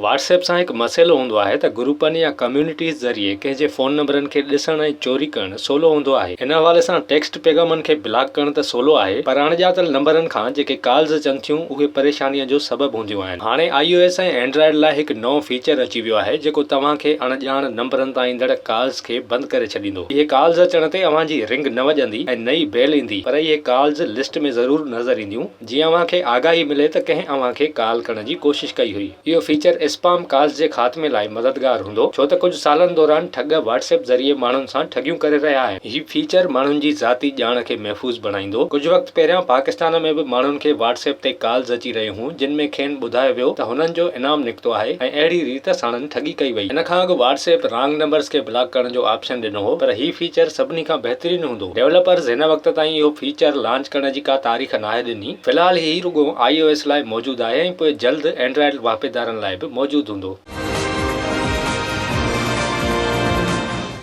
Whats app سان هڪ مسئلو هوندو آهي ته گروپن يا ڪميونٽيز ذريعي ڪنهن جي فون نمبرن کي ڏسڻ ۽ چوري ڪرڻ سولو هوندو آهي. ان حوالي سان ٽيڪسٽ پيغامن کي بلاڪ ڪرڻ ته سولو آهي پر اڻڄاتل نمبرن کان جيڪي ڪالز اچن ٿيون اهي پريشانيء جو سبب هونديون آهن. هاڻي آء او ايس ۽ اينڊرائيڊ لاء هڪ نئون فيچر اچي ويو آهي جيڪو توهان کي اڻڄاڻ نمبرن تان ايندڙ ڪالز کي بند ڪري ڇڏيندو. اهي ڪالز اچڻ تي اوهان جي رنگ نه وڄندي ۽ نه ئي بيل ايندي پر اهي ڪالز لسٽ ۾ ضرور نظر اينديون. جيئن اوهان کي آگاهي ملي ته ڪنهن اوهان کي ڪال ڪرڻ جي ڪوشش ڪئي هئي. اهو فيچر اسپام ڪالز جي خاتمي لاء مددگار هوندو، ڇو ته ڪجهه سالن دوران ٺڳ واٽس ايپ ذريعي ماڻهن سان ٺڳيون ڪري رهيا آهن. هي فيچر ماڻهن جي ذاتي ڄاڻ کي محفوظ بڻائيندو. ڪجهه وقت پهريان پاڪستان ۾ به ماڻهن کي واٽس ايپ تي ڪالز اچي رهيون هيون، جن ۾ کين ٻڌايو ويو ته هنن جو انعام نڪتو آهي ۽ اهڙي ريت ساڻن ٺڳي ڪئي وئي. ان کان اڳ واٽس ايپ رانگ نمبرز کي بلاڪ ڪرڻ جو آپشن ڏنو هو، پر هي فيچر سڀني کان بهترين هوندو. ڊولپرز هن وقت تائين اهو فيچر لانچ ڪرڻ جي ڪا تاريخ ناهي ڏني. في الحال هي رڳو آء او ايس لاء موجود آهي ۽ پوء جلد اينڊرائيڊ واهپيدارن لاء به موجود هوندو.